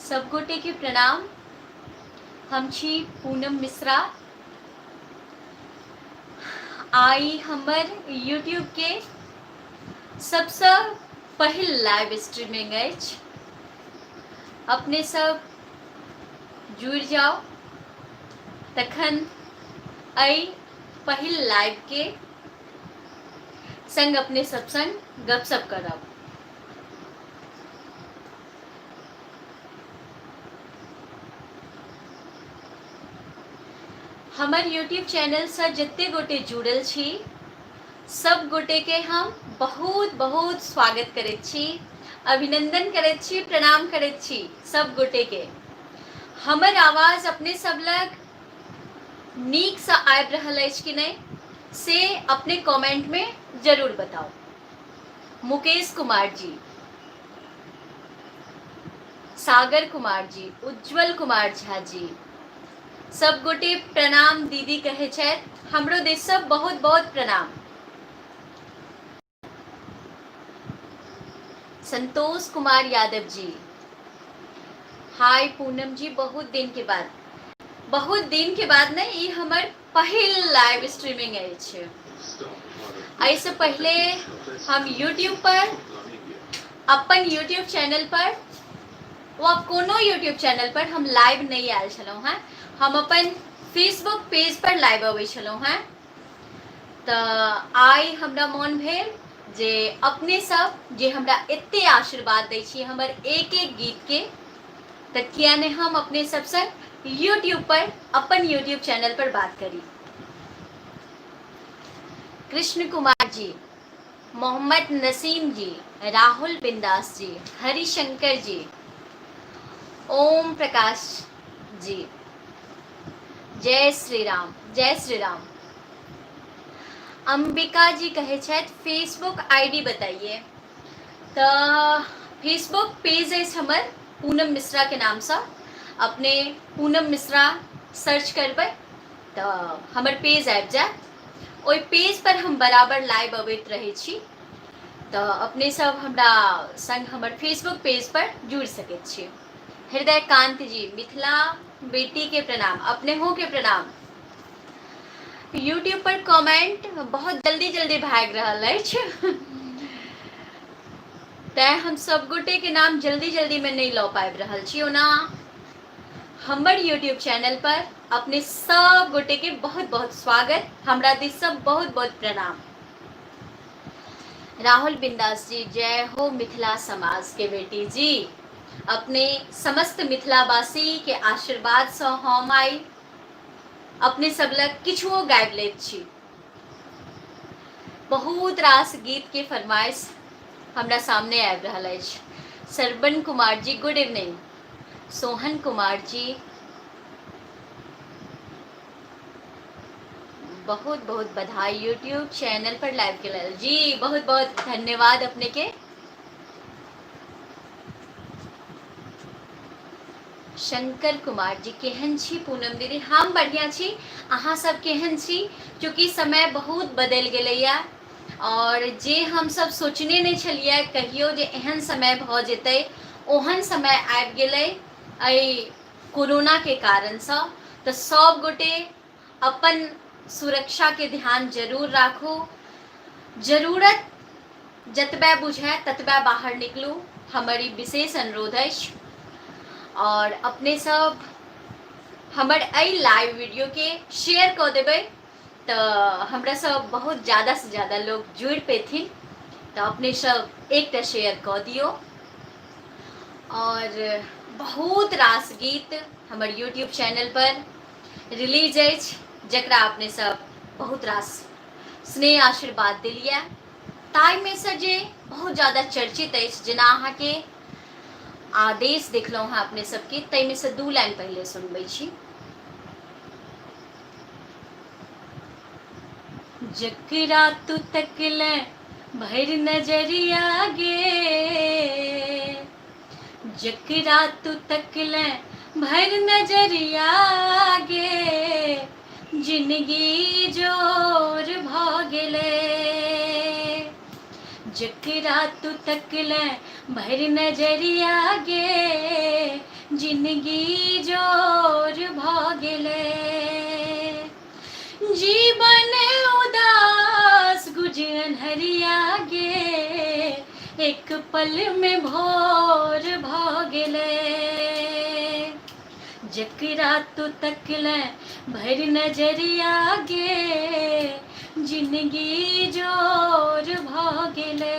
सब गोटे के प्रणाम। हम छी पूनम मिश्रा। आइ हमर यूट्यूब के सबसँ पहिल लाइव स्ट्रीमिंग अछि। अपने सब जुड़ि जाउ तखन एहि पहिल लाइव के संग अपने सब संग गपशप करब। हमर यूट्यूब चैनलसँ जते गोटे जुड़ल छी सब गोटेके हम बहुत बहुत स्वागत करैत छी, अभिनंदन करैत छी, प्रणाम करैत छी सब गोटेके। हमर आवाज अपने सब लग नीकसँ आबि रहल अछि कि नहि से अपने कमेंटमे जरूर बताउ। मुकेश कुमार जी, सागर कुमार जी, उज्जवल कुमार झा जी, सब गोटे प्रणाम दीदी कहै छथि। हमरो दिससँ बहुत बहुत प्रणाम। संतोष कुमार यादव जी, हाय पूनम जी, बहुत दिन के बाद, बहुत दिन के बाद नहि, ई हमर पहिल लाइव स्ट्रीमिंग अछि। एहिसँ पहिले हम यूट्यूब पर अपन यूट्यूब चैनल पर वा कोनो यूट्यूब चैनल पर हम लाइव नहि आयल छलहुँ हेँ। हम अपन फेसबुक पेज पर लाइव अबै छलहुँ हेँ। तऽ आइ हमरा मोन भेल जे अपने सब जे हमरा एते आशीर्वाद दै छी हमर एक एक गीतके, तऽ किया नहि हम अपने सब संग यूट्यूब पर अपन यूट्यूब चैनल पर बात करी। कृष्ण कुमार जी, मोहम्मद नसीम जी, राहुल बिंदास जी, हरिशंकर जी, ओम प्रकाश जी, जय श्री राम, जय श्री राम। अंबिका जी कहै छथि फेसबुक आईडी बताइए। तऽ फेसबुक पेज अछि हमर पूनम मिश्रा के नामसँ, अपने पूनम मिश्रा सर्च करबै तऽ हमर पेज आबि जायत। ओहि पेज पर हम बराबर लाइव अबैत रहै छी, तऽ अपने सब हमरा संग हमर फेसबुक पेज पर जुड़ि सकैत छी। हृदय कांत जी, मिथिला बेटी के प्रणाम, अपने हो के प्रणाम। यूट्यूब पर कमेंट बहुत जल्दी जल्दी भागि रहल अछि, तैं हम सब गोटे के नाम जल्दी जल्दी में नहीं लऽ पाबि रहल छी। ओना हमर यूट्यूब चैनल पर अपने सब गोटे के बहुत बहुत स्वागत, हमरा दिस से बहुत बहुत प्रणाम। राहुल बिंदास जी, जय हो मिथिला समाज के बेटी जी। अपने समस्त मिथिलावासी के आशीर्वाद से हम आई अपने सब लग किछुओ गाबि लैत छी। बहुत रास गीत के फरमाइश हमरा सामने आबि रहल अछि। Shravan Kumar ji, good evening. Sohan Kumar ji, बहुत बहुत बधाई यूट्यूब चैनल पर लाइव के लेल जी, बहुत बहुत धन्यवाद अपने के। शंकर कुमार जी, केहन छी पूनम दीदी? हम बढ़िया छी, अहाँ सब केहन छी? चूँकि समय बहुत बदलि गेलैया और जे हम सब सोचने नहि छलियै कहियो जे एहन समय भऽ जेतै, ओहन समय आबि गेलै एहि कोरोनाके कारणसँ। तऽ सब गोटे अपन सुरक्षाके ध्यान जरूर राखू, जरूरत जतबे बुझाय ततबे बाहर निकलू, हमर ई विशेष अनुरोध अछि। और अपने सब हमर एहि लाइव वीडियोके शेयर कऽ देबै तऽ हमरा सब बहुत ज़्यादा से ज़्यादा लोग जुड़ि पेथिन, तऽ अपने सब एकटा शेयर कऽ दियौ। और बहुत रास गीत हमर यूट्यूब चैनल पर रिलीज अछि, जकरा अपने सब बहुत रास स्नेह आशीर्वाद देलियै, ताहिमे से जे बहुत ज़्यादा चर्चित अछि, जेना अहाँके आदेश देखलहुँ हँ अपने सबके, ताहिमे से दू लाइन पहिले सुनबै छी। जकरा तू तकले भरि नजरिया गे, जकरा तू तकले भरि नजरिया गे, जिनगी जोर भऽ गेलै। जकरा तू तकले भरि नजरिया गे, जिनगी जोर भऽ गेलै। जीवन उदास गुज अन्हरिया गे, एक पल में भोर भऽ गेलै। जकरा तू तकले भरि नजरिया गे, जिनगी जोर भऽ गेलै।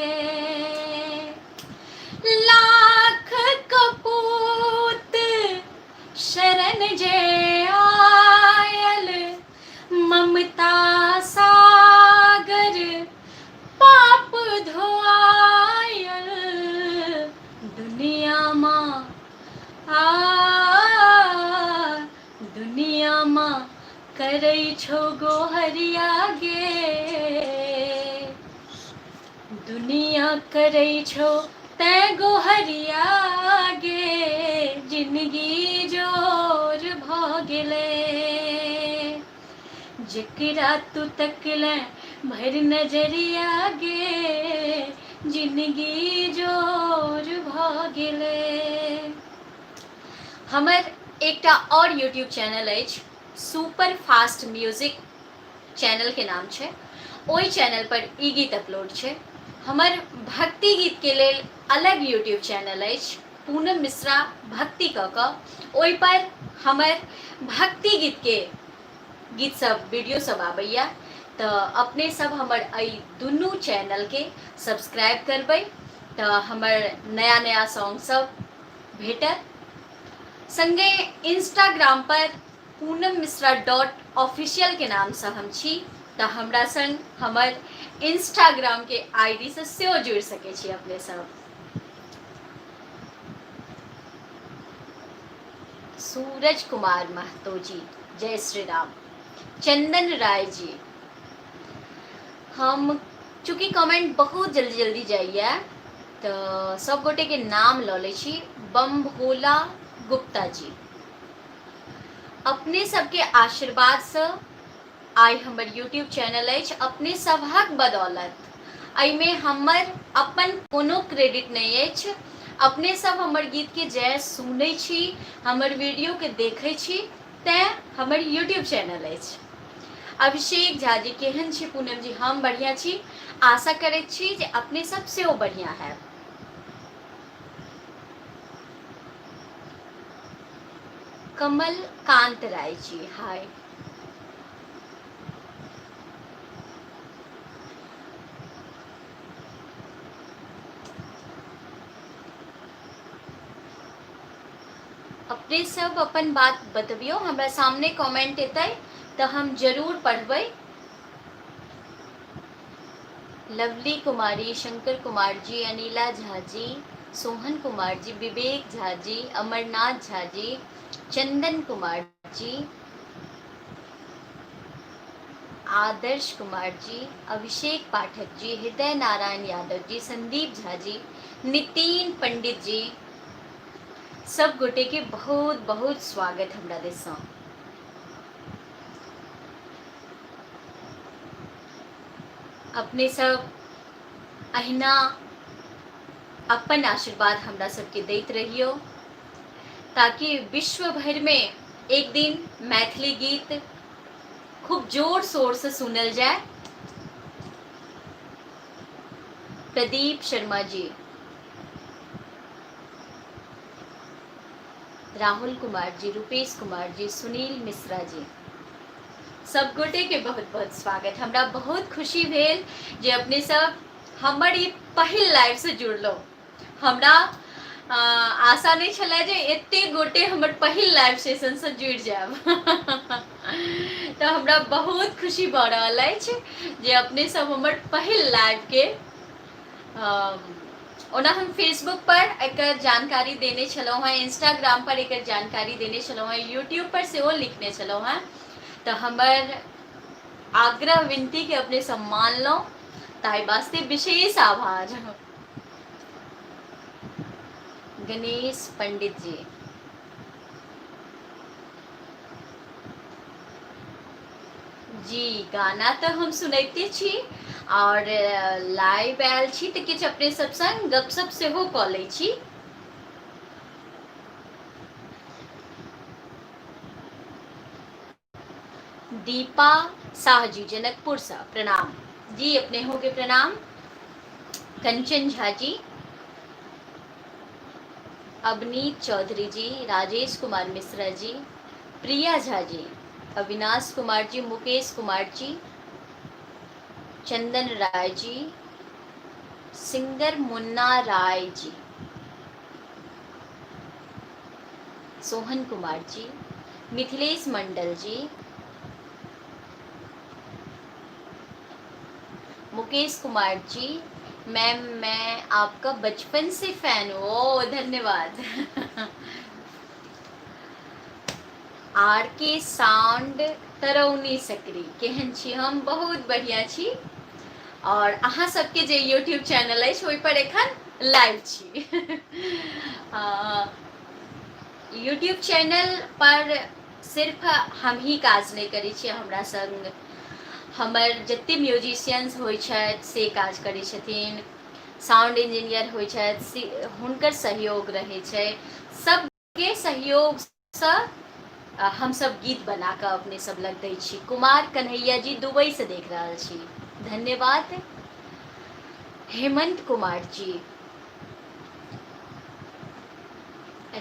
लाख कपूत शरण जे आयल, ममता सागर पाप धोआयल। दुनिया माँ आ दुनिया माँ करै छौ गोहरिया गे, दुनिया करै छौ तैं गोहरिया गे, जिनगी जोर भऽ गेलै। जकरा तू तकले भरि नजरिया गे, जिनगी जोर भऽ गेलै। हमर एकटा आओर यूट्यूब चैनल अछि, सुपर फास्ट म्यूजिक चैनलके नाम छै। ओहि चैनल पर ई गीत अपलोड छै। हमर भक्ति गीतके लेल अलग यूट्यूब चैनल अछि, पूनम मिश्रा भक्ति कऽ कऽ, ओहिपर हमर भक्ति गीतके गीत सब वीडियो सब आबैया। तऽ अपने सब हमर एहि दुनू चैनलके सब्सक्राइब करबै तऽ हमर नया नया सॉन्ग सब भेटत। संगे इंस्टाग्राम पर पूनम मिश्रा डॉट ऑफिशियलके नामसँ हम छी, तऽ हमरा संग हमर इंस्टाग्रामके I D सँ सेहो जुड़ि सकै छी अपने सब। सूरज कुमार महतो जी, जय श्री राम। चंदन राय जी, हम चूँकि कमेंट बहुत जल्दी जल्दी जाइए तऽ सब गोटेके नाम लऽ लै छी। बम भोला गुप्ता जी, अपने सबके आशीर्वादसँ आइ हमर यूट्यूब चैनल अछि। अपने सभक बदौलत, एहिमे हमर अपन कोनो क्रेडिट नहि अछि। अपने सब हमर गीतके जय सुनै छी, हमर वीडियोके देखै छी, तैँ हमर यूट्यूब चैनल अछि। अभिषेक झा जी, केहन छी पूनम जी? हम बढ़िआँ छी, आशा करैत छी जे अपने सब सेहो बढ़िआँ हैब। कमल कांत राय जी, हाय। अपने सब अपन बात बतबियौ, हमरा सामने कमेंट एतै तऽ हम जरूर पढ़बै। लवली कुमारी, शंकर कुमार जी, अनिला झा जी, सोहन कुमार जी, विवेक झा जी, अमरनाथ झा जी, चंदन कुमार जी, आदर्श कुमार जी, अभिषेक पाठक जी, हृदय नारायण यादव जी, संदीप झा जी, नितिन पंडित जी, सब गोटे के बहुत बहुत स्वागत हमरा दिससँ। अपने सब अहिना अपन आशीर्वाद हमरा सबके दैत रहियौ, ताकि विश्व भरिमे एक दिन मैथिली गीत खूब जोर शोरसँ सुनल जाय। प्रदीप शर्मा जी, राहुल कुमार जी, रूपेश कुमार जी, सुनील मिश्रा जी, सब गोटे के बहुत बहुत स्वागत। हमरा बहुत खुशी भेल जे अपने सब हमर ई पहिल लाइव से जुड़लो। हमरा आशा नहि छलै जे एते गोटे हमर पहिल लाइव सेशन से जुड़ि जायब, तऽ हमरा बहुत खुशी भऽ रहल अछि जे अपने सब हमर पहिल लाइव के। ओना हम फेसबुक पर एकर जानकारी देने छलहुँ हेँ, इंस्टाग्राम पर एकर जानकारी देने छलहुँ हेँ, यूट्यूब पर सेहो लिखने छलहुँ हेँ, तऽ हमर आग्रह विनतीके अपने सब मानलहुँ, ताहि वास्ते विशेष आभार। गणेश पंडित जी, जी गाना तऽ हम सुनैते छी आओर लाइव आयल छी तऽ किछु अपने सब संग गपशप सेहो कऽ लै छी। दीपा साह जी जनकपुरसँ प्रणाम जी, अपने हो के प्रणाम। कंचन झा जी, अवनीत चौधरी जी, राजेश कुमार मिश्रा जी, प्रिया झा जी, अविनाश कुमार जी, मुकेश कुमार जी, चंदन राय जी, सिंगर मुन्ना राय जी, सोहन कुमार जी, मिथिलेश मंडल जी, मुकेश कुमार जी, मैम मैं आपका बचपन से फैन हूँ। ओ धन्यवाद। आर के साउंड तरौनी सकरी, केहन छी? हम बहुत बढ़िया छी और अहाँ सबके जे यूट्यूब चैनल अछि ओहि पर एखन लाइव छी। यूट्यूब चैनल पर सिर्फ हम ही काज नहि करै छियै, हमरा संग हमर जते म्यूजिशियंस होइ छथि से काज करै छथिन, साउंड इंजीनियर होइ छथि से हुनकर सहयोग रहै छै, सबके सहयोगसँ हमसब गीत बना कऽ अपने सब लग दै छी। कुमार कन्हैया जी दुबई से देख रहल छी, धन्यवाद। हेमंत कुमार जी,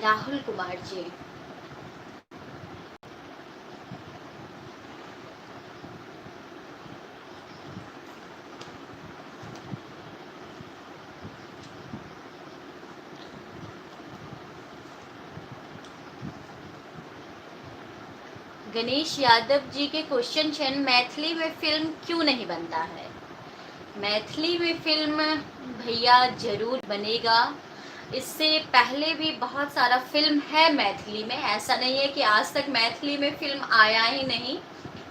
राहुल कुमार जी, गणेश यादव जी के क्वेश्चन छनि, मैथिली में फिल्म क्यों नहीं बनता है? मैथिली में फिल्म भैया जरूर बनेगा। इससे पहले भी बहुत सारा फिल्म है मैथिली में, ऐसा नहीं है कि आज तक मैथिली में फिल्म आया ही नहीं।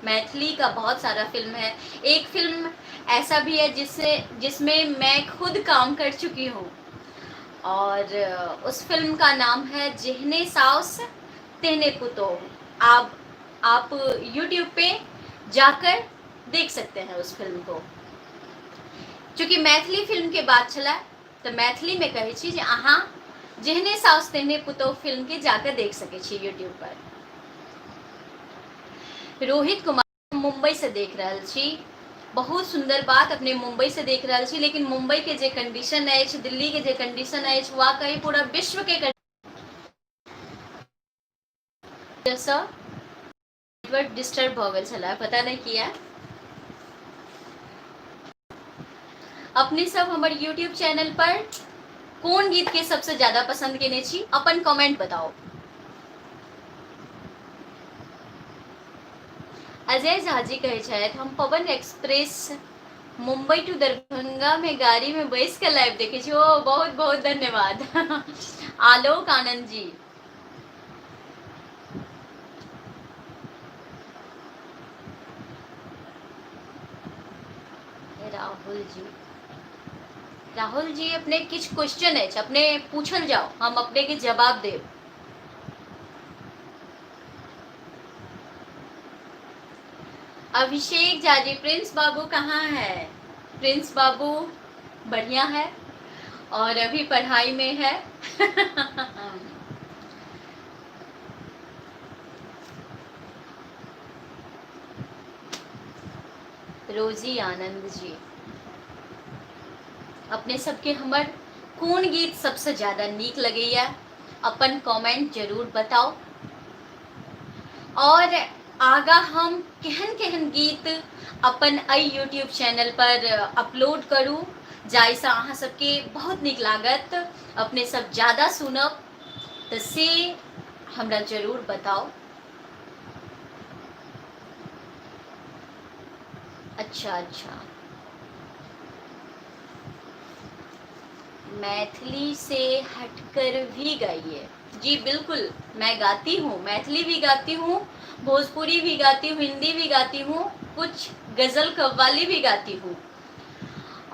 मैथिली का बहुत सारा फिल्म है। एक फिल्म ऐसा भी है जिसमें मैं खुद काम कर चुकी हूँ और उस फिल्म का नाम है जेहने साउस तेहने पुतोह। आप यूट्यूब पे जाकर देख सकते हैं उस फिल्म को। चूँकि मैथिली फिल्म के बात छला तऽ मैथिली में कहै छी जे अहाँ जेहने साउस तेहने पुतोह फिल्म के जाकर देख सकै छी यूट्यूब पर। रोहित कुमार मुंबई से देख रहल छी, बहुत सुंदर बात, अपने मुंबई से देख रहल छी, लेकिन मुंबई के जे कंडीशन अछि, दिल्ली के जे कंडीशन अछि, वा कहीं पूरा विश्व के कंडीशन नेटवर्क डिस्टर्ब भऽ गेल छलै, पता नहि किया। अपने सब हमर यूट्यूब चैनल पर कोन गीत के सबसे ज्यादा पसंद केने छी, अपन कमेंट बताओ। अजय झा जी कहै छथि, हम पवन एक्सप्रेस मुंबई टू दरभंगा में गाड़ी में बैस के लाइव देखे छी। ओ बहुत बहुत धन्यवाद। आलोक आनंद जी, राहुल जी, राहुल जी अपने किछु क्वेश्चन अछि, अपने पूछल जाओ, हम अपने के जवाब देब। अभिषेक झा जी, प्रिंस बाबू कहाँ है? प्रिंस बाबू बढ़िया है और अभी पढ़ाई में है। रोजी आनंद जी, अपने सबके हमर कोन गीत सबसे ज्यादा नीक लगैया अपन कमेंट जरूर बताओ। और आगा हम केहन केहन गीत अपन एहि यूट्यूब चैनल पर अपलोड करू जाहिसँ अहाँ सबके बहुत नीक लागत, अपने सब ज्यादा सुनब, तऽ से हमरा जरूर बताओ। अच्छा अच्छा, मैथिली से हटकर भी गाइए। जी बिल्कुल, मैं गाती हूँ, मैथिली भी गाती हूँ, भोजपुरी भी गाती हूँ, हिंदी भी गाती हूँ, कुछ गज़ल कव्वाली भी गाती हूँ।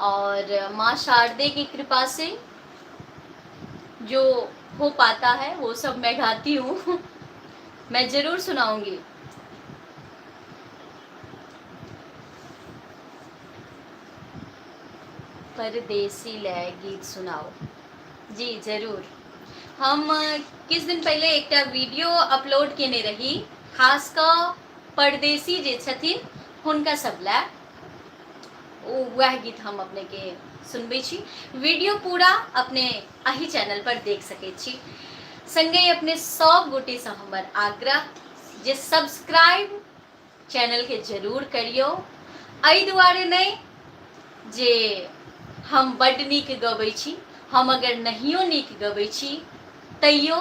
और माँ शारदे की कृपा से जो हो पाता है वो सब मैं गाती हूँ। मैं ज़रूर सुनाऊंगी। परदेसी लय गीत सुनाओ। जी जरूर। हम किछु दिन पहिले एकटा वीडियो अपलोड केने रही, खास कऽ परदेसी जे छथिन हुनका सब लए ओ वएह गीत हम अपनेके सुनबै छी। वीडियो पूरा अपने एहि चैनल पर देख सकै छी। संगे अपने सब गोटेसँ हमर आग्रह जे सब्सक्राइब चैनलके जरूर करियौ। एहि दुआरे नहि जे हम बड्ड नीक गबै छी, हम अगर नहियो नीक गबै छी तैयो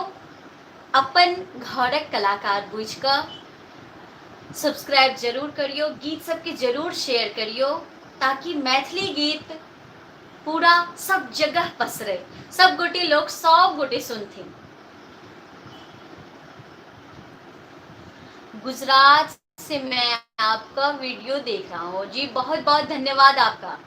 अपन घरक कलाकार बुझि कऽ सब्सक्राइब जरूर करियौ, गीत सबके जरूर शेयर करियौ, ताकि मैथिली गीत पूरा सब जगह पसरे, सब गोटे लोक सब गोटे सुनथिन। गुजरात से मैं आपका वीडियो देख रहा हूँ जी, बहुत बहुत धन्यवाद आपका।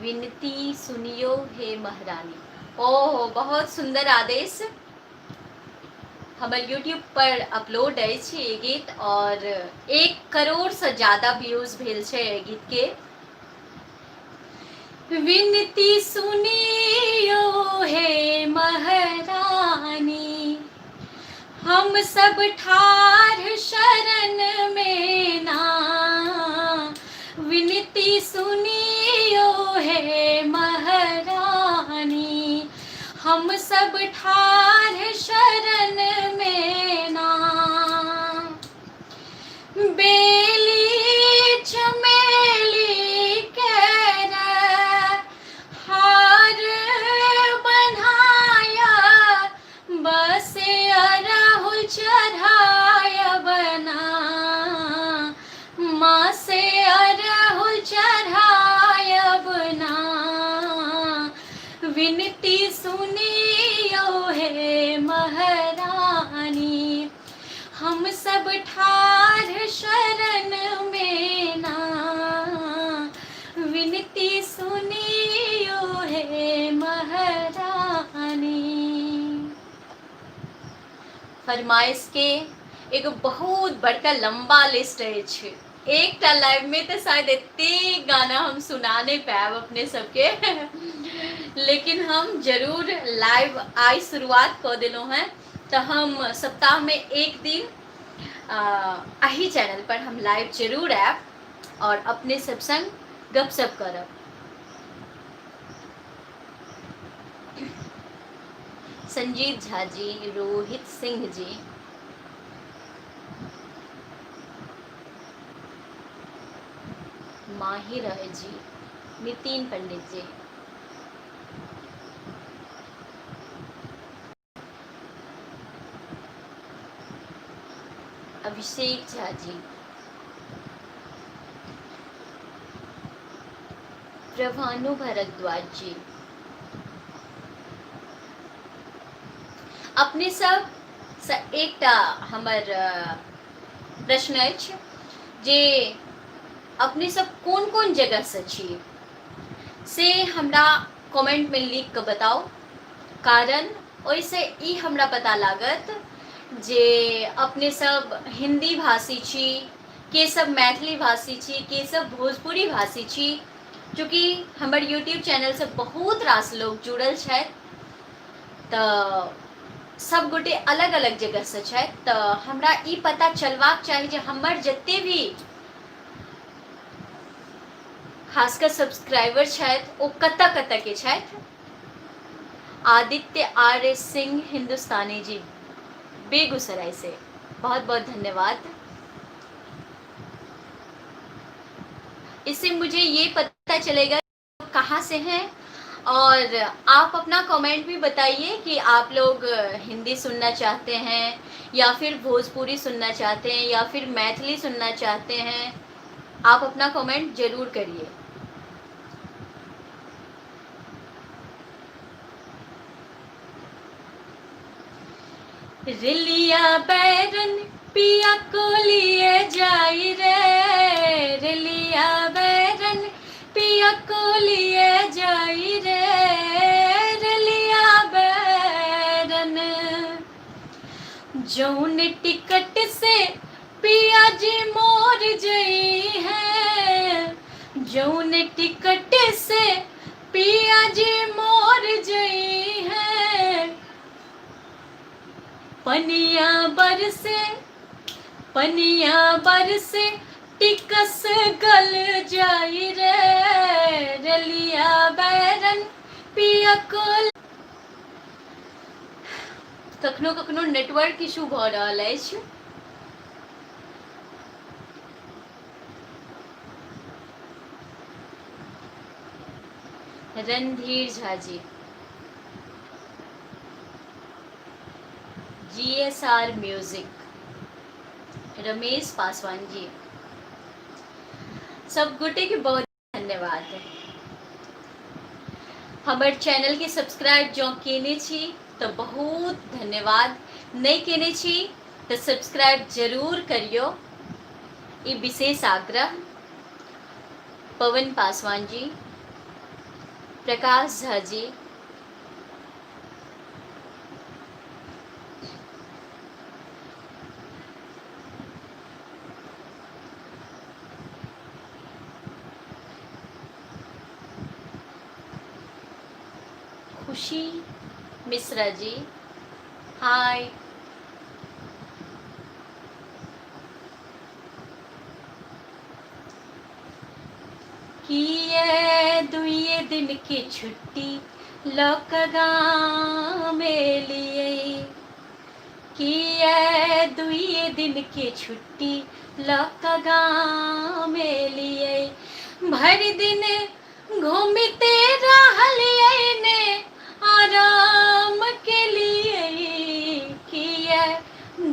विनती सुनियो हे महारानी। ओहो, बहुत सुंदर आदेश। हमर यूट्यूब पर अपलोड अछि ई गीत और 1 करोड़सँ ज्यादा व्यूज भेल छै एहि गीतके। विनती सुनियो हे महारानी, हम सब ठाढ़ शरण में ना, विनती सुनियो हे महारानी, हम सब ठाढ़ शरण में ना, बेली चमेली केर हार बनाया, बसे अरहुल चढ़ाया बना, माँ से अरहुल चढ़ाया बना, विनती सुनियो हे महारानी, हम सब ठाढ़ शरण में ना, विनती सुनियो हे महारानी। फरमाइश के एगो बहुत बड़का लंबा लिस्ट अछि। एकटा लाइव में तऽ शायद एते गाना हम सुना नहि पायब अपने सबके, लेकिन हम जरूर लाइव आइ शुरुआत कऽ देलहुँ हेँ, तऽ हम सप्ताहमे एक दिन एहि चैनल पर हम लाइव जरूर आयब और अपने सब संग गपशप करब। संजीत झा जी, रोहित सिंह जी, माही रॉय जी, नितिन पंडित जी, अभिषेक झा जी, प्रभानु भरद्वाज जी, अपने सब से एकटा हमर प्रश्न अछि जे अपने सब कोन कोन जगहसँ छी से हमरा कमेंटमे लिख कऽ बताउ, कारण ओहिसँ ई हमरा पता लागत जे अपने सब हिन्दी भाषी छी, के सब मैथिली भाषी छी, के सब भोजपुरी भाषी छी। चूँकि हमर यूट्यूब चैनलसँ बहुत रास लोक जुड़ल छथि, तऽ सब गोटे अलग अलग जगहसँ छथि, तऽ हमरा ई पता चलबाक चाही जे हमर जते भी खास कऽ सब्सक्राइबर छथि ओ कतऽ कतऽके छथि। आदित्य आर्य सिंह हिंदुस्तानी जी बेगूसराय से, बहुत बहुत धन्यवाद। इससे मुझे ये पता चलेगा कहाँ से हैं। और आप अपना कमेंट भी बताइए कि आप लोग हिंदी सुनना चाहते हैं या फिर भोजपुरी सुनना चाहते हैं या फिर मैथिली सुनना चाहते हैं। आप अपना कमेंट जरूर करिए। रिलिया बैरन पिया को लिए जाई रे, रिलिया बैरन पिया को लिए जाई रे, रिलिया बैरन, जौन टिकट से पिया जी मोर जई है, जौन टिकट से पिया जी मोर जई है। पनिया बरसे, पनिया बरसे टिकस गल जाई रे, रलिया बैरन पिया को। कखनो कखनो नेटवर्क इशू भऽ रहल अछि। Randhir Jha ji, G S R music, Ramesh Paswan ji, सब गोटे के बहुत धन्यवाद। हमर चैनल के सब्सक्राइब जँ केने छी तऽ बहुत धन्यवाद, नहि केने छी तऽ सब्सक्राइब जरूर करियौ, ई विशेष आग्रह। पवन पासवान जी, प्रकाश झा जी, खुशी मिश्रा जी, हाय। किए दुइये दिन के छुट्टी लऽ कऽ गाम एलियै, किए दुइये दिन के छुट्टी लऽ कऽ गाम एलियै, भरि दिन घूमिते रहलियै ने आराम केलियै, किए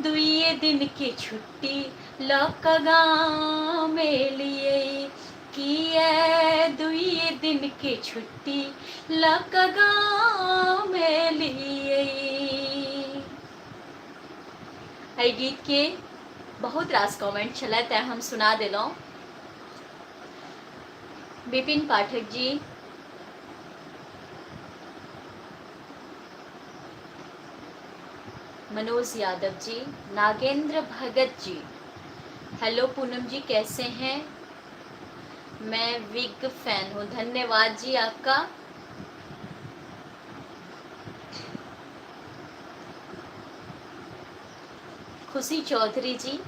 दुइये दिन के छुट्टी लऽ कऽ गाम एलियै, किए दुइये दिन के छुट्टी लऽ कऽ गाम एलियै। एहि गीत के बहुत रास कमेंट छलै तैं हम सुना देलहुँ। विपिन पाठक जी, मनोज यादव जी, नागेंद्र भगत जी, हेलो पूनम जी कैसे हैं, मैं बिग फैन हूँ, धन्यवाद जी आपका। खुशी चौधरी जी,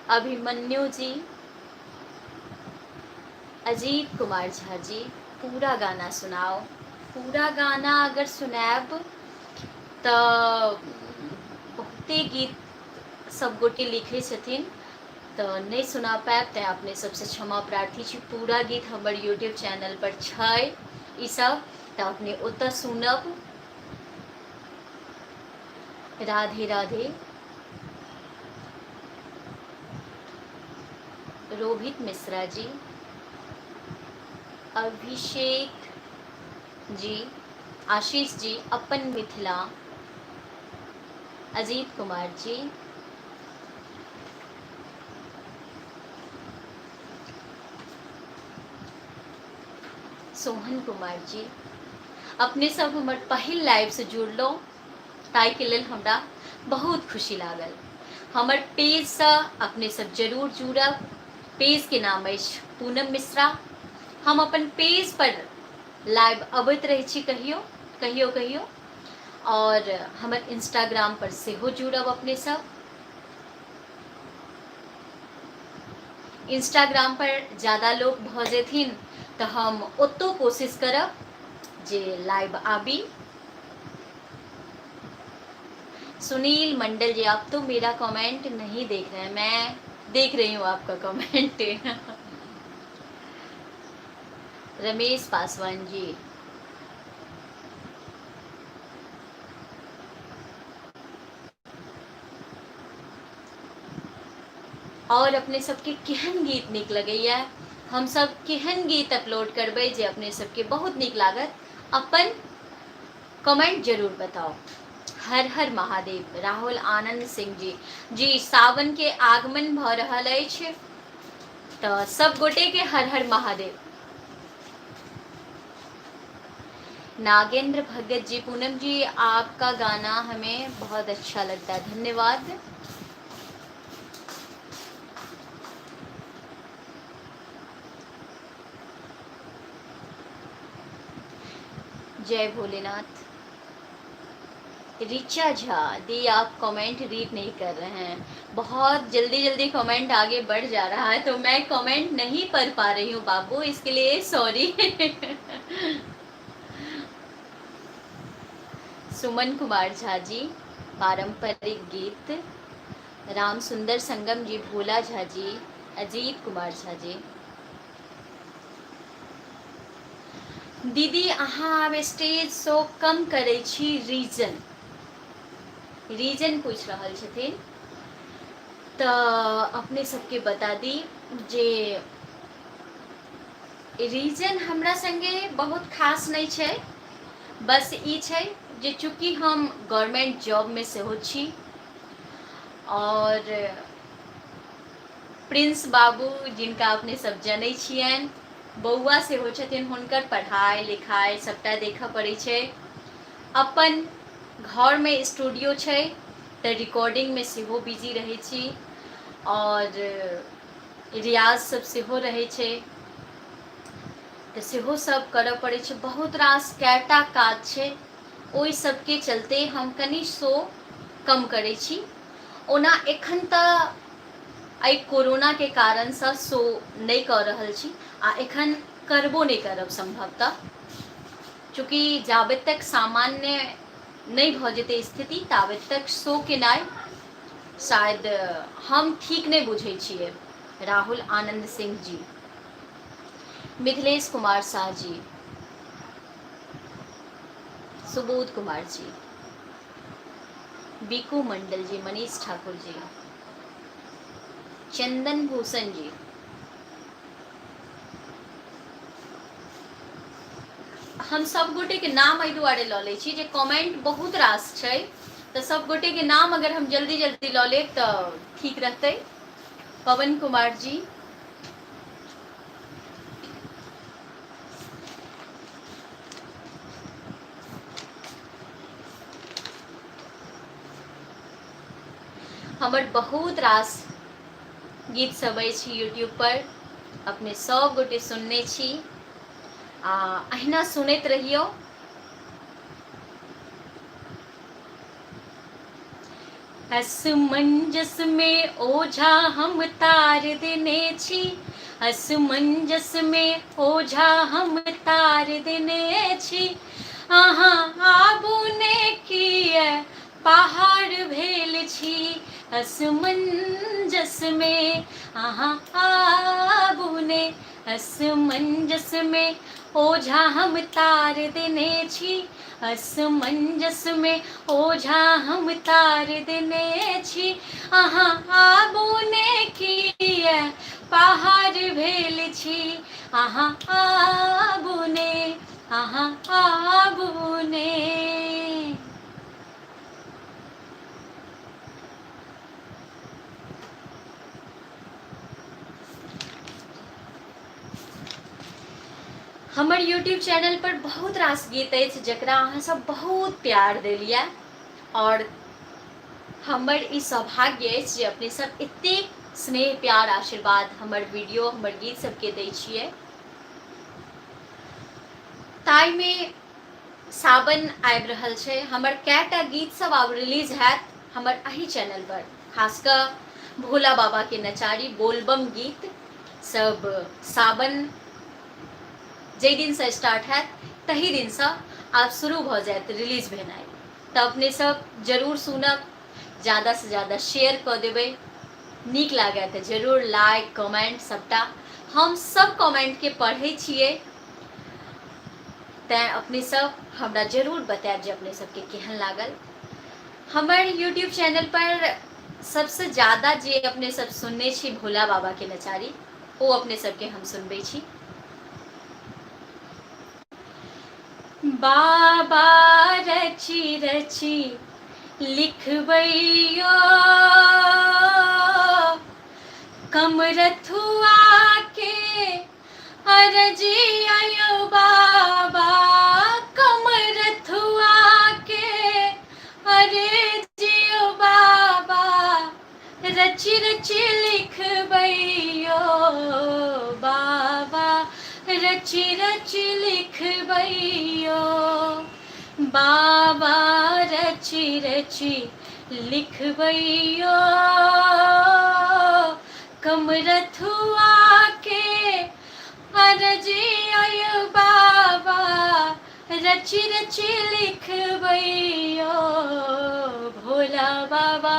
अभिमन्यु जी, अजीत कुमार झा जी, पूरा गाना सुनाओ। पूरा गाना अगर सुनायब तऽ बहुते गीत सब गोटे लिखै छथिन तऽ नहि सुना पायब, तैँ अपने सबसँ क्षमा प्रार्थी छी। पूरा गीत हमर यूट्यूब चैनल पर छै ई सब, तऽ अपने ओतऽ सुनब। राधे राधे। रोहित मिश्रा जी, अभिषेक जी, आशीष जी, अपन मिथिला, अजीत कुमार जी, सोहन कुमार जी, अपने सब हमर पहिल लाइव से जुड़लहुँ ताहिके लेल हमरा बहुत खुशी लागल। हमर पेजसँ अपने सब जरूर जुड़ब। पेजके नाम अछि पूनम मिश्रा। हम अपन पेज पर लाइव अबैत रहै छी कहियो कहियो कहियो, आओर हमर इंस्टाग्राम पर सेहो जुड़ब अपने सब। इंस्टाग्राम पर ज़्यादा लोग भऽ जेथिन तऽ हम ओतौ कोशिश करब जे लाइव आबी। सुनील मंडल जी, आप तो मेरा कमेंट नहीं देख रहे हैं, मैं देख रही हूँ आपका कमेंट। रमेश पासवान जी, और अपने सबके केहन गीत नीक लगैया, हम सब केहन गीत अपलोड करबै जे अपने सबके बहुत नीक लागत, अपन कमेंट जरूर बताओ। हर हर महादेव। राहुल आनंद सिंह जी, जी सावन के आगमन भऽ रहल अछि तऽ सब गोटे के हर हर महादेव। नागेंद्र भगत जी, पूनम जी आपका गाना हमें बहुत अच्छा लगता है, धन्यवाद। जय भोलेनाथ। ऋचा झा दी, आप कमेंट रीड नहीं कर रहे हैं, बहुत जल्दी जल्दी कमेंट आगे बढ़ जा रहा है तो मैं कमेंट नहीं पढ़ पा रही हूँ बाबू, इसके लिए सॉरी। सुमन कुमार झा जी, पारंपरिक गीत। राम सुंदर संगम जी, भोला झा जी, अजीत कुमार झा जी। दीदी अहाँ आब स्टेज शो कम करै छी, रीजन? रीजन पूछि रहल छथिन। तऽ अपने सबके बता दी जे रीजन हमरा संगे बहुत खास नहि छै, बस ई छै जे चूँकि हम गवर्नमेंट जॉबमे सेहो छी आओर प्रिंस बाबू जिनका अपने सब जनै छियनि, बौआ सेहो छथिन, हुनकर पढ़ाइ लिखाइ सभटा देखऽ पड़ै छै। अपन घरमे स्टूडियो छै तऽ रिकॉर्डिंगमे सेहो बिजी रहै छी आओर रियाज सब सेहो रहै छै, तऽ सेहो सब करऽ पड़ै छै। बहुत रास कएटा काज छै, ओहि सबके चलते हम कनि शो कम करै छी। ओना एखन तऽ एहि कोरोनाके कारणसँ शो नहि कऽ रहल छी आ एखन करबो नहि करब सम्भवतः, चूँकि जाबे तक सामान्य नहि भऽ जेतै स्थिति ताबे तक शो केनाइ शायद हम ठीक नहि बुझै छियै। राहुल आनंद सिंह जी, मिथिलेश कुमार शाह जी, सुबोध कुमार जी, बीकू मंडल जी, मनीष ठाकुर जी, चंदन भूषण जी। हम सब गोटे के नाम एहि दुआरे लऽ लै छी जे कमेंट बहुत रास छै, तऽ सब गोटे के नाम अगर हम जल्दी जल्दी लऽ लेब तऽ ठीक रहतै। पवन कुमार जी, हमर बहुत रास गीत सब अछि यूट्यूब पर, अपने सब गोटे सुनने छी आ अहिना सुनैत रहियौ। असमंजस में ओझा हम तार देने छी, असमंजस में ओझा हम तार देने छी, अहाँ आबू ने किए पहाड़ भेल छी, असमंजस में अहाँ आबू ने, असमंजस में ओझा हम तार देने छी, असमंजस में ओझा हम तार देने छी, अहाँ आबू ने किए पहाड़ भेल छी, अहाँ आबू ने, अहाँ आबू ने। हमर यूट्यूब चैनल पर बहुत रास गीत अछि जकरा अहाँ सब बहुत प्यार देलियै और हमर ई सौभाग्य अछि जे अपने सब एतेक स्नेह प्यार आशीर्वाद हमर वीडियो हमर गीत सबके दै छियै। ताहिमे सावन आबि रहल छै, हमर कएटा गीत सब आब रिलीज हैत हमर एहि चैनल पर, खास कऽ भोला बाबा के नचारी बोलबम गीत सब सावन जाहि दिनसँ स्टार्ट हैत तही दिनसँ आब शुरू भऽ जायत रिलीज भेनाइ। तऽ अपने सब जरूर सुनब, ज़्यादासँ ज़्यादा शेयर कऽ देबै, नीक लागै तऽ जरूर लाइक कमेंट सबटा, हम सब कमेंटके पढ़ै छियै, तैँ अपने सब हमरा जरूर बतायब जे अपने सबके केहन लागल। हमर यूट्यूब चैनल पर सबसँ ज़्यादा जे अपने सब सुनने छी भोला बाबाके नचारी, ओ अपने सबके हम सुनबै छी। बाबा रची रची लिखबैयो कमरथुआ के अरजी आयो बाबा, कमरथुआ के अरजियो बाबा, रची रची लिखबैयो बाबा, रचि रचि लिखबैयो बाबा रचि रचि लिखबैयो कमरथुआ के अरजी अय बाबा रचि रचि लिखबैयो भोला बाबा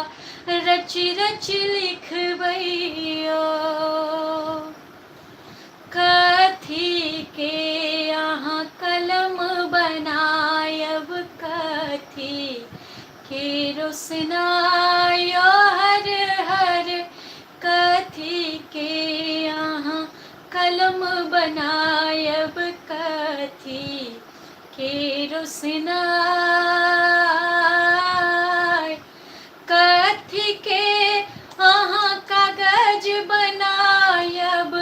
रचि रचि लिखबैयो कथी के अहाँ कलम बनायब कथी के रोशनायो हर हर कथी के अहाँ कलम बनायब कथी के रोशनाय कथी के अहाँ कागज बनायब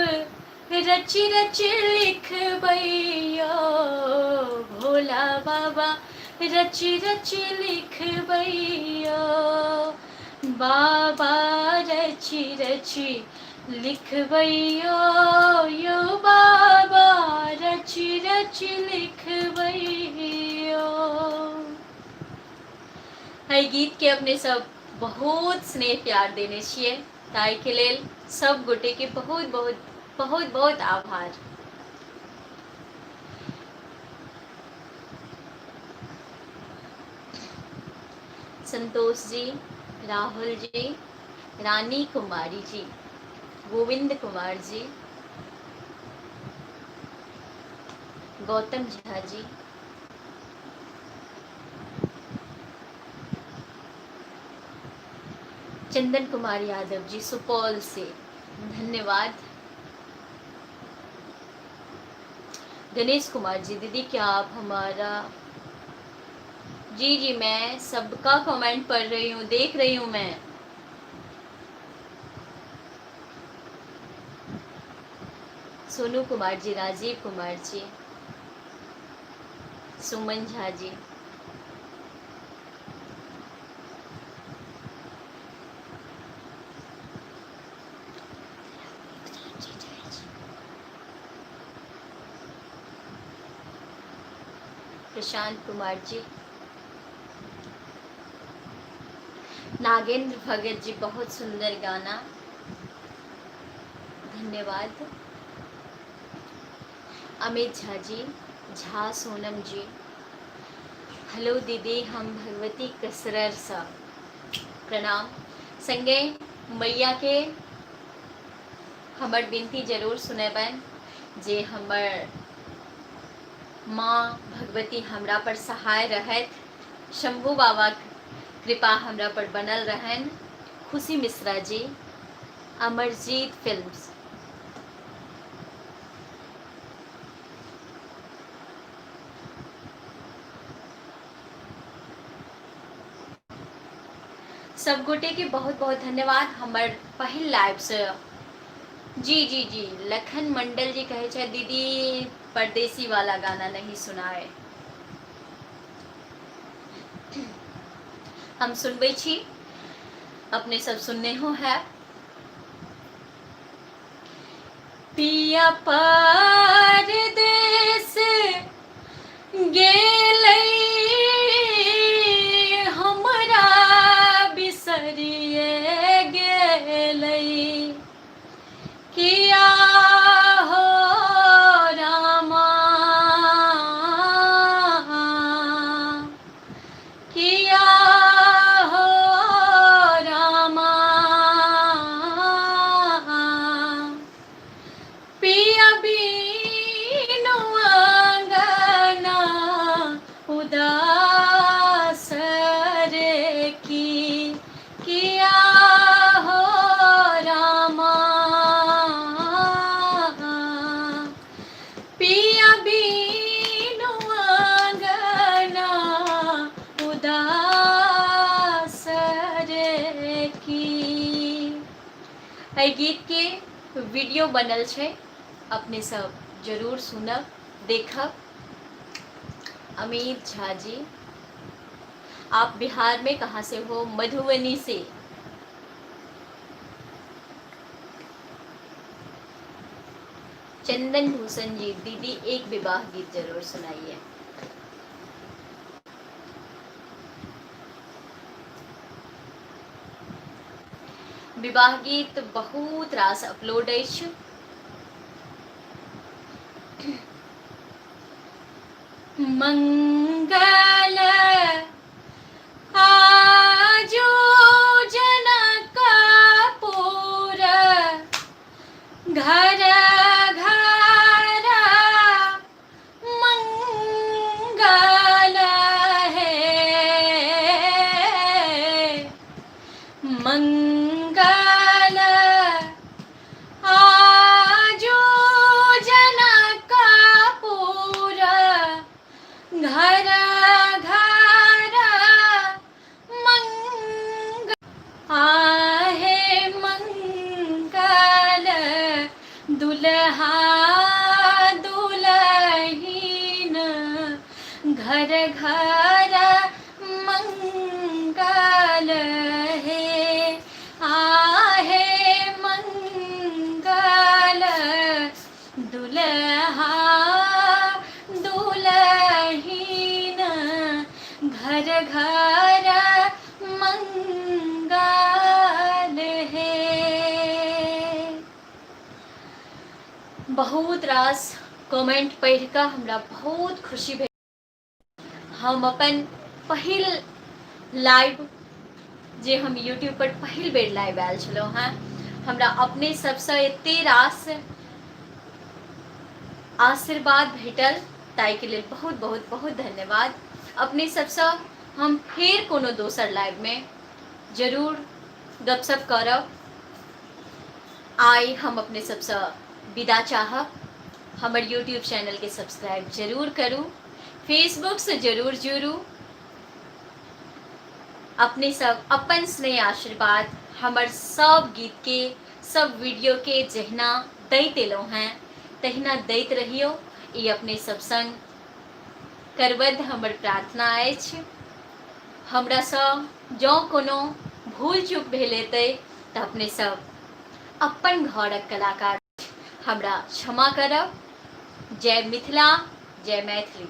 रचि रचि लिखबैयो भोला बाबा रचि रचि लिखबैयो बाबा रचि रचि लिखबैयो यो बाबा रचि रचि लिखबैयो। एहि गीत के अपने सब बहुत स्नेह प्यार देने छियै, ताहिके लेल सब गोटे के बहुत बहुत बहुत बहुत आभार। संतोष जी, राहुल जी, रानी कुमारी जी, गोविंद कुमार जी, गौतम झा जी, चंदन कुमार यादव जी सुपौल से, धन्यवाद। गणेश कुमार जी, दीदी क्या आप हमारा, जी जी मैं सबका कमेंट पढ़ रही हूँ, देख रही हूँ मैं। सोनू कुमार जी, राजीव कुमार जी, सुमन झा जी, प्रशांत कुमार जी, नागेंद्र भगत जी, बहुत सुंदर गाना, धन्यवाद। अमित झा जी, झा सोनम जी, हेलो दीदी, हम भगवती कसरर सा प्रणाम। संगे मैया के हमर विनती जरूर सुनेबनि जे हमर माँ भगवती हमरा पर सहाय रहथि, शंभू बाबा कृपा हमरा पर बनल रहनि। खुशी मिश्रा जी, अमरजीत फिल्म्स। सब गोटे के बहुत बहुत धन्यवाद हमर पहिल लाइव से। जी जी जी, लखन मंडल जी कहे छे दीदी परदेसी वाला गाना नहीं सुनाए। हम सुनबै छी, अपने सब सुनने हो है। पिया परदेस गेलै हमरा बिसरिए गेलै, किया हो रामा, किया हो रामा, पिया बिनु अंगना उदास रे की, किया हो रामा, पिया बिनु अंगना उदास रे की। एहि गीत के वीडियो बनल छै, अपने सब जरूर सुनब देखब। अमित झा जी, आप बिहार में कहाँ से हो? मधुबनी से। चंदन भूषण जी दीदी एक विवाह गीत जरूर सुनाइए। विवाह गीत बहुत रास अपलोड अछि। मंगल आजो जनकपुर घर घर मंगल है, मंगल आजो जनकपुर घर घर मंग आहे मंगल दुल्हा दुलहीन घर घर मंगल हे, आहे मंगल दुल्हा दुलहीन घर घर मंगल हे। बहुत रास कमेंट पढ़ि कऽ हमरा बहुत खुशी भेल। हम अपन पहिल लाइव जे हम यूट्यूब पर पहिल बेर लाइव आयल छलहुँ हेँ, हमरा अपने सबसँ एते रास आशीर्वाद भेटल, ताहिके लेल बहुत बहुत बहुत धन्यवाद। अपने सबसँ हम फेर कोनो दोसर लाइवमे जरूर गपशप करब। आइ हम अपने सबसँ विदा चाहब। हमर यूट्यूब चैनलके सब्सक्राइब जरूर करू, फेसबुकसँ जरूर जुड़ू। अपने सब अपन स्नेह आशीर्वाद हमर सब गीतके सब वीडियोके जहिना दैत एलहुँ हेँ तहिना दैत रहियौ, ई अपने सब संग करबद्ध हमर प्रार्थना अछि। हमरासँ जँ कोनो भूल चूक भेल हेतै तऽ अपने सब अपन घरक कलाकार हमरा क्षमा करब। जय मिथिला, जय मैथिली।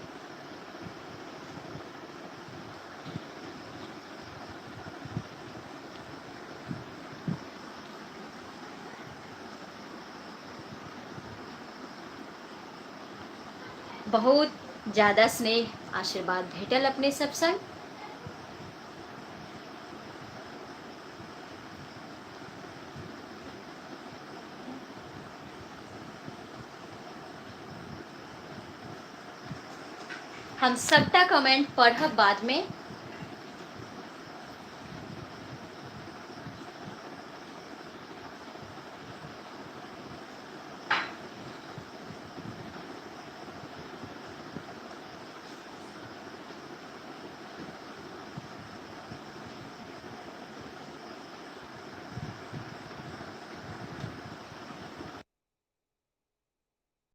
बहुत ज्यादा स्नेह आशीर्वाद भेटल अपने सब संग। हम सबटा कमेंट पढ़ब बादमे।